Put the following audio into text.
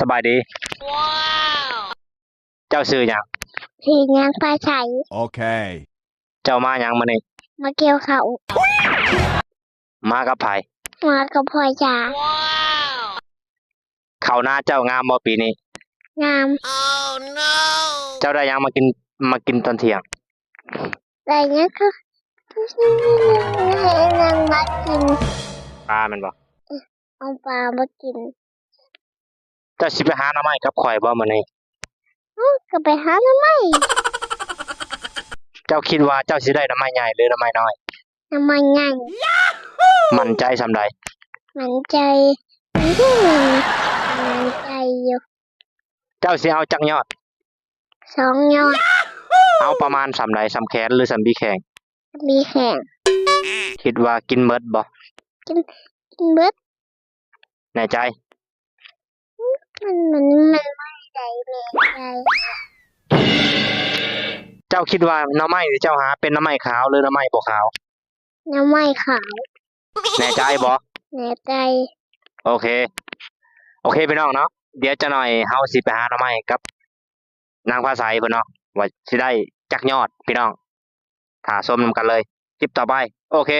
ສະບາຍດີ. ເຈົ້າຊື່ຫຍັງ? ຊື່ນາງຟ້າໃສ. ໂອເຄ. ເຈົ້າມາຫຍັງມື້ນີ້? ມາກ່ຽວເຂົ້າ. ມາກັບໃຜ? ມາກັບພໍ່ຍ່າ. ເຂົ້ານາເຈົ້າງາມບໍ່ປີນີ້? ງາມ. ເຈົ້າໄດ້ຫຍັງມາກິນ ມາກິນຕອນທ່ຽງ? ໄດ້ຫຍັງກໍ ຍັງມາກິນ. ປາແມ່ນບໍ່? ເອົາປາມາກິນ. ເຈົ້າຊິໄປຫາໜໍ່ໄມ້ກັບຂ້ອຍບໍ່ມື້ນີ້? ເອີ ກໍໄປຫາໜໍ່ໄມ້. ເຈົ້າຄິດວ່າເຈົ້າຊິໄດ້ໜໍ່ໄມ້ໃຫຍ່ ຫຼື ໜໍ່ໄມ້ນ້ອຍ? ໜໍ່ໄມ້ໃຫຍ່. ໝັ້ນໃຈສ່ຳໃດ? ໝັ້ນໃຈ ໝັ້ນໃຈຢູ່. ເຈົ້າຊິເອົາຈັກຍອດ? ສອງຍອດ. ເອົາປະມານສ່ຳໃດ? ສ່ຳແຂນ ຫຼື ສ່ຳບີແຂ້ງ? ບີແຂ້ງ. ຄິດວ່າກິນເບິດບໍ່? ກິນ ກິນເບິດ. ແນ່ໃຈ? ມັນ ມັນ ມັນບໍ່ໄດ້ແນ່ໃຈ. ເຈົ້າຄິດວ່າໜໍ່ໄມ້ທີ່ເຈົ້າຫາເປັນໜໍ່ໄມ້ຂາວ ຫຼື ໜໍ່ໄມ້ບໍ່ຂາວ? ໜໍ່ໄມ້ຂາວ. ແນ່ໃຈບໍ່? ແນ່ໃຈ. ໂອເຄ ໂອເຄພີ່ນ້ອງເນາະ, ດຽວຈັກໜ້ອຍເຮົາຊິໄປຫາໜໍ່ໄມ້ກັບນາງຟ້າໃສເພິ່ນເນາະ ວ່າຊິໄດ້ຈັກຍອດພີ່ນ້ອງ, ຖ້າຊົມນຳກັນເລີຍຄລິບຕໍ່ໄປ. ໂອເຄ.